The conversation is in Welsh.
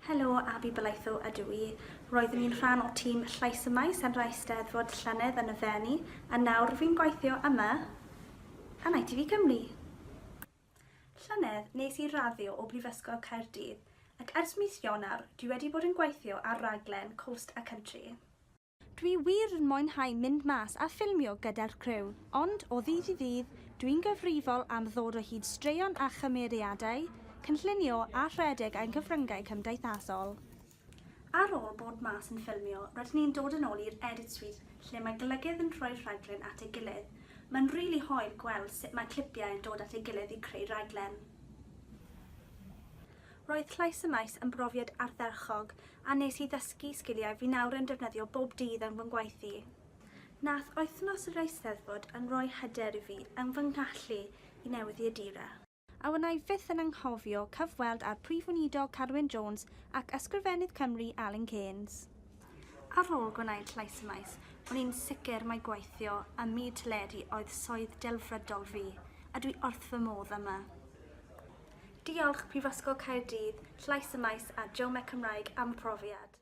Helo, Abi Balaitho ydw i. Roeddwn i'n rhan o tîm Llais y Maes yn yr Eisteddfod llynedd yn y Fenni, a nawr fi'n gweithio yma yn ITV Cymru. Llynedd, nes i raddio o Brifysgol Caerdydd, ac ers mis Ionawr, dwi wedi bod yn gweithio ar raglen Coast a Country. Dwi wir yn mwynhau mynd mas a ffilmio gyda'r criw, ond o ddydd i ddydd, dwi'n gyfrifol am ddod o hyd straeon a chymeriadau, cynllunio a rhedeg ein cyfryngau cymdeithasol. Ar ôl bod mas yn ffilmio, rydyn ni'n dod yn ôl i'r edit suite lle mae golygydd yn rhoi'r rhaglen at ei gilydd. Mae'n rili hwyl gweld sut mae clipiau yn dod at ei gilydd i creu rhaglen. Roedd Llais y Maes yn brofiad ardderchog a nes i ddysgu sgiliau fi nawr yn defnyddio bob dydd yn fy ngwaith i. Nath wythnos yr Eisteddfod yn rhoi hyder i fi yn fy nghallu i newyddiadura. A wna i fyth yn anghofio cyfweld â'r Prif Weinidog Carwyn Jones ac Ysgrifennydd Cymru Alun Cairns. Ar ôl gwneud Llais y Maes, o'n i'n sicr mai gweithio ym myd teledu oedd swydd delfrydol fi, a dwi wrth fy modd yma. Diolch Prifysgol Caerdydd, Llais y Maes a Joe Met Cymraeg am y profiad.